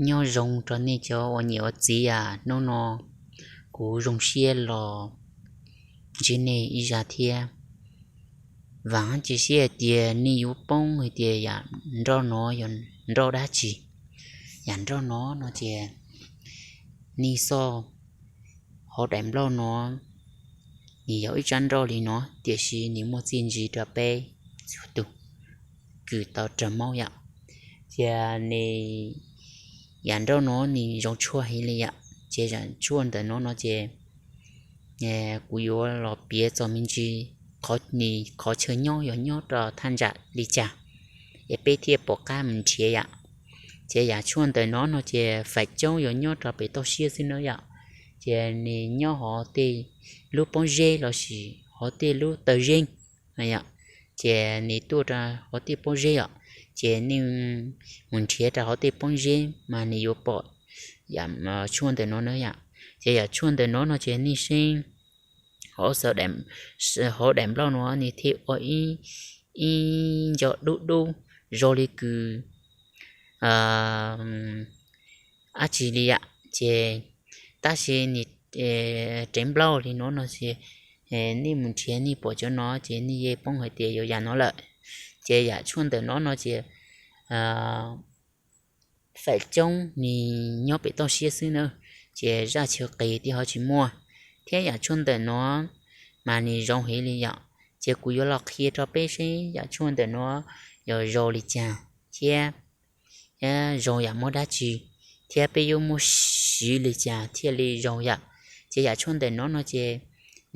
Nyob zoo rau nej cov uas niam ua txiv a, hnub no kuv zoo siab los ntsib nej ib zag thiab. Vam cia siab hais tias nej yuav poob hais tias yam nroj no yog nroj dab tsi. Yam nroj no no ces nej xauj hauv daim nplooj no, nws yog ib tsab nroj li no, tiam sis nws muaj txiaj ntsig rau peb txhua tus kws tau raug mob yom. Ces nws, yam nroj no nws zoo tshuaj heev li yom. Ces yam tshuaj ntawm no no ces kuv yuav los piav txog me ntsis qhov nws qhov chaw nyob yog nyob rau thaj tsam li cas es peb thiaj pom qab mus nrhiav yom. Ces yam tshuaj ntawm no no ces feem coob yog nyob rau pem toj siab xwb na yom. Ces nws nyob hauv tej lub pob zeb los sis hauv tej lub taw zeeg. Ces nws tuaj rau hauv tej pob zeb os, ces nej mus nrhiav rau hauv tej pob zeb mas nws yuav pom yam tshuaj ntawm no na yom. Ces yam tshuaj ntawm no no ces nej saib hauv daim nplooj no nws thiaj ua ib nco dub dub zoo li kws dab tsi li yom. Ces tab sis nws tsev nplauj li no no ces nej mus nrhiav nej pom cov no ces nej yeej poob hais tias yog yam no lawm. Ces yam tshuaj ntawm no no ces feem coob nws nyob pem toj siab xwb na, ces zaj chaw qis thiaj ho tsis muaj. Thiab yam tshuaj ntawm no mas nws zoo heev li yom. Ces kuv yuav los qhia rau peb seb yam tshuaj ntawm no yog zoo li cas thiab zoo yam muaj dab tsi, thiab peb yuav muab siv li cas thiaj li zoo yom. Ces yam tshuaj ntawm no no ces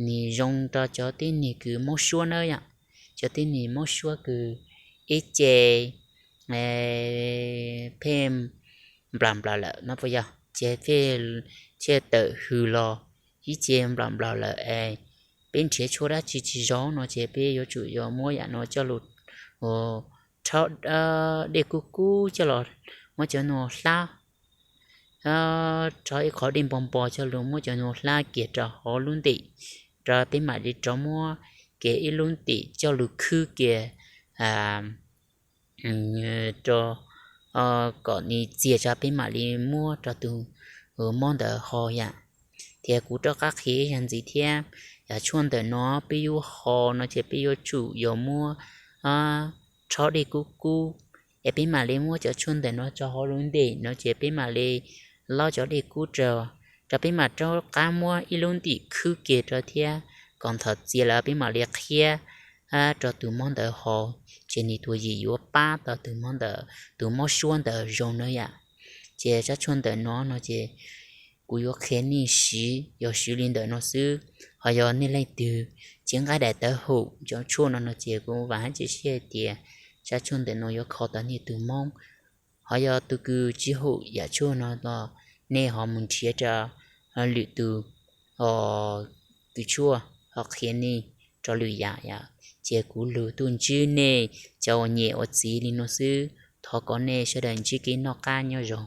nws zoo rau cov tib neeg kws mob suab na yom. Cov tib neeg mob suab kws ib ce pheej nplaum nplaum lawm no puas yog, ces pheej thiaj tawm hws los ib ce nplaum nplaum lawm es peb nrhiav tshuaj dab tsi tsis zoo no ces peb yuav tsum yuav muab yam no coj lug rhaub dej kub kub coj los muab cov no hlab, rhaub ib qhov dej npo npo coj lug muab cov no hlab kiag rau hauv lub ntim, rau peb mam li rov muab kiag ib lub ntim coj lug khwb kiag rau kom nws txias tso peb mam li muab rau tus mob ntawd haus yom. Thiab kuv rov qab qhia ib zag ntxiv thiab, yam tshuaj ntawm no peb yuav haus no ces peb yuav tsum yuav muab rhaub dej kub kub es peb mam li muab cov tshuaj ntawm no tso hauv lub ntim no ces peb mam li laub cov dej kub rau, rau peb mam rov qab muab ib lub ntim khwb kiag rau thiab kom nthav txias lawm peb mam li qhiab rau tus mob ntawd haus, ces nws tus yim yuav pab tau tus mob ntawd, tus mob suab ntawd zoo na yom. Ces tsab tshuaj ntawm no no ces kuv yuav qhia nej siv yog siv li ntawm no xwb. Ho yog nej leej twg tsis nqaij daim tawv hum cov tshuaj no no ces kuv vam hab cia siab hais tias tsab tshuaj ntawm no yuav kho tau nej tus mob. Ho yog tus kws tsis hum yam tshuaj no los nej ho mus nrhiav rau lwm tus kws tshuaj ho qhia nej rau lwm yam yom. Ces kuv lug tuaj ntsib nej cov uas niam ua txiv li no xwb. Thov kom nej sawv daws ntsib kev noj qab nyob zoo.